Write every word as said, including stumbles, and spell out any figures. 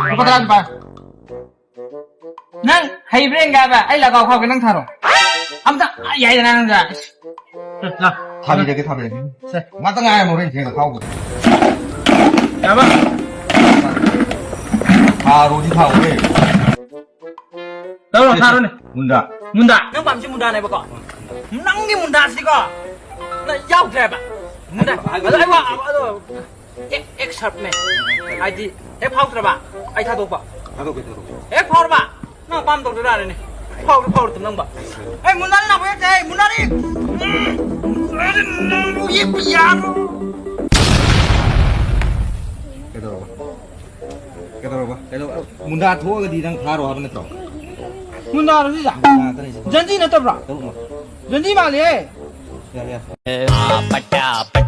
ꯂꯨꯄꯥ ꯇꯔꯥ ꯄꯥꯏ꯫ ꯅꯪ ꯍꯩꯕ꯭ꯔꯥ ꯌꯦꯡꯒꯦ ꯍꯥꯏꯕ? ꯑꯩ ꯂꯒꯥꯎ ꯈꯥꯎꯒꯦ, ꯅꯪ ꯊꯥꯔꯣ꯫ ꯑꯝꯇ, ꯑ, ꯌꯥꯏꯗꯅ ꯅꯪꯁꯦ꯫ ꯊꯥꯕꯤꯔꯒꯦ, ꯊꯥꯕꯤꯔꯒꯦ꯫ ꯁꯦ꯫ ꯉꯥꯛꯇ ꯉꯥꯏꯔꯝꯃꯣ, ꯍꯣꯔꯦꯟ ꯊꯦꯡꯅ ꯈꯥꯎꯒꯦ꯫ ꯌꯥꯕ? ꯊꯥꯔꯣꯗꯤ ꯊꯥꯎꯍꯦ꯫ ꯇꯧꯔꯣ, ꯊꯥꯔꯣꯅꯦ꯫ ꯃꯨꯟꯗꯥ꯫ ꯃꯨꯟꯗꯥ꯫ ꯅꯪ ꯄꯥꯝꯃꯤꯁꯦ ꯃꯨꯟꯗꯥꯅꯦꯕꯀꯣ? ꯅꯪꯒꯤ ꯃꯨꯟꯗꯥꯁꯤꯗꯤꯀꯣ, ꯅꯪ ꯌꯥꯎꯗ꯭ꯔꯦꯕ꯫ ꯃꯨꯟꯗꯥ꯫ ꯑꯗꯣ ꯑꯩ ꯋꯥ-, ꯑꯗꯣ ꯑꯦꯛ, ꯑꯦꯛ ꯁꯔꯞꯅꯦ꯫ ꯍꯥꯏꯗꯤ, ꯍꯦꯛ ꯐꯥꯎꯗ꯭ꯔꯕ, ꯑꯩ ꯊꯥꯗꯣꯛꯄ꯫ ꯊꯥꯗꯣꯛꯀꯦ, ꯊꯥꯗꯣꯛꯀꯦ꯫ ꯍꯦꯛ ꯐꯥꯎꯔꯕ, ꯅꯪ ꯑꯄꯥꯝꯕ ꯇꯧꯗꯣꯏꯔꯥꯅꯦ꯫ ꯐꯥꯎꯗ ꯐꯥꯎꯔ ꯅꯪꯕ꯫ ꯑꯩ ꯃꯨꯟꯅꯔꯤ ꯅꯥꯕ ꯌꯥꯗꯦ, ꯑꯩ ꯃꯨꯟꯅꯔꯤ꯫ ꯎꯝ, ꯅꯪꯕꯨ ꯌꯦꯛꯄ ꯌꯥꯔꯣꯏ꯫ ꯀꯩꯗꯧꯔꯕ? ꯀꯩꯗꯧꯔꯕ? ꯀꯩꯗꯧ-, ꯃꯨꯟꯗꯥ ꯊꯣꯛꯑꯒꯗꯤ ꯅꯪ ꯐꯥꯔꯣ ꯍꯥꯏꯕ ꯅꯠꯇ꯭ꯔꯣ? ꯃꯨꯟꯗꯥꯔꯣ ꯁꯤꯁꯦ? ꯃꯨꯟꯗꯥ ꯉꯥꯛꯇꯅꯦ ꯁꯤꯗꯤ꯫ ꯖꯟꯖꯤ ꯅꯠꯇꯕ꯭ꯔꯥ? ꯇꯔꯨꯛꯃꯛ꯫ ꯖꯟꯖꯤ ꯃꯥꯜꯂꯦ꯫ ꯌꯥꯔꯦ, ꯌꯥꯔꯦ꯫